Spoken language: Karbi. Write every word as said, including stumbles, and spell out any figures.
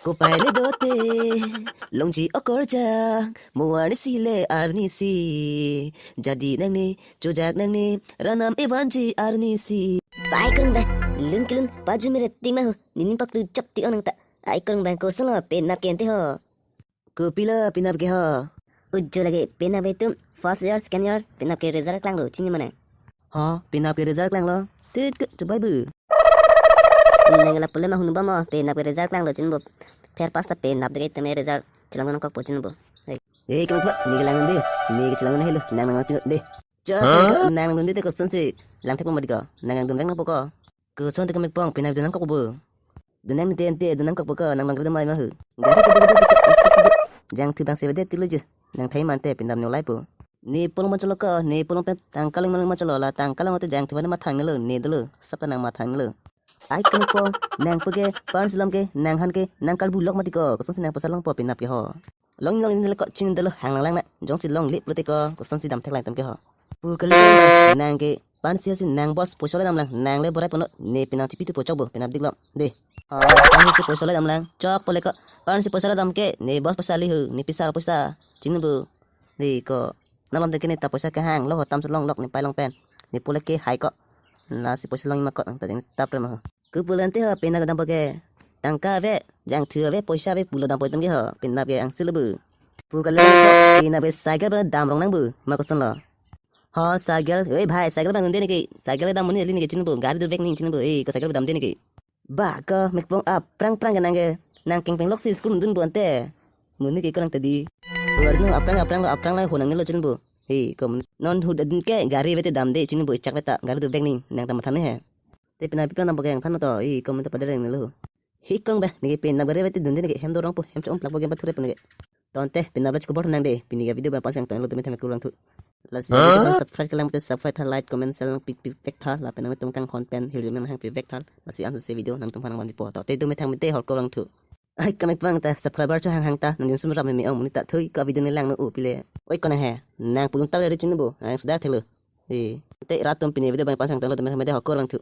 Kopai le dote, longji okorjak, mo arnisi le arnisi. Jadi nangne, chojak nangne, ranam evanji arnisi. Bai krung bai, lun kelun, pajumire tima ho, nini pak tu chop ti onang ta. Ai krung bai kosonlo penap ke ante ho. Kopilo penap ke ho. Ujo lagi penap itum first year, second year, penap ke result klanglo, chini mane. Ha, penap ke result klanglo. Tit ke, chubai bu. Nang la pule ma hunu ba mo, penap ke result klanglo, chini bu. Fair pass ta penap de ke teme result. Chelang nangkokpo chini bu. Hei. Eh, kemek ba, neke langdun de. Neke chelang nang helo, nang nangpinot de. Chok, nang nangdun de te kosonsi. Langthek ma diko, nang nangdun vek nangpo ko. Koson te kemekpong, penap dun nangkokpo bu. Dun nang te ante, dun nangkokpo ko, nang langdun mai ma hu. Gari ke dun dun dun, inspector dun. Jangthu bang sebedet tilu ju. Nang thai mante penap nolai po. Ne polong ma cholo ko, ne polong pen tangka long ma cholo la, tangka long te jangthu bang mathangnelo, ne dolo, sap ta nang mathangnelo. Ai kemekpong, nangpo ke, parents alam ke, nanghan ke, nang karbulok mati ko, kosonsi nang poisa longpo penap ke ho. Long long ini le ko chini dolo hang lang lang na, jongsi longle pulote ko, kosonsi damthek lang itum ke ho. Pu kali nang ke, parents si nang boss poisa le damlang, nang le borai pono, ne penap chipi tu pochok bu, penap dik lo, de. Oh, parents si poisa le damlang, chokpo le ko, parents si poisa le dam ke, ne boss poisa li hu, ne pisar poisa, chini bu. De ko, nang lom de ke ne ta poisa kehang, lo ho tam so longlok ne pai long pen. Ne pule ke hai ko. Lasi poisa long ma ko, ta ne tap re ma ho. Kopulo ante ho, penap dampo ke. Tangka ave, jangthu ave, poisa ave, pulo dampo itum ke ho, penap ke angse lo bu. Pu kali ko, penap ke cycle pen dam rong nang bu, ma kosonlo. Ha, cycle, oi bhai, cycle bang dunde neke, cycle dam muni li neke chini bu, gari dun vek ning chini bu, eh, ko cycle damde neke. Ba ko, mekpong aphrang phrang ke nang ke, nang kengpeng loksi school dun bu ante. Muni ke ko nang tadi. Gari nu aphrang aphrang lo, aphrang lo ho nangnelo chini bu. Hei, ko non hu dun ke, gari vete damde chini bu, chak veta, gari dun vek ning, nang ta mathan he. Te penap pi penap dampo ke angthan to, eh, ko mun ta padere nangnelo. Hei krung ba, neke penap gari vete dunde neke hem dorong po, hem chom plak po ke ba thure po neke. Tonte, penap la chikobor nang de, pini ke video bang pasang tong lo tumi tame kurang thu. Lasi video bang subscribe kelang te subscribe tha, like, comment, share nang pi pi vek tha, lapen nangtum kangkhon pen, hirjume hang pi vek tha, lasi ansi video nangtum phan nang van po. Tonte tumi thang mite hor kurang thu. Ai kemekpong ta, subscriber cho hang hang ta, nang din sum ram me ong muni ta thui, ko video ne lang no u pile. Oi ko nang he, nang pulung tau re chini bu, nang sudah thelo. Eh, te rat atum pini video bang pasang tong lo tumi tame de hor kurang thu.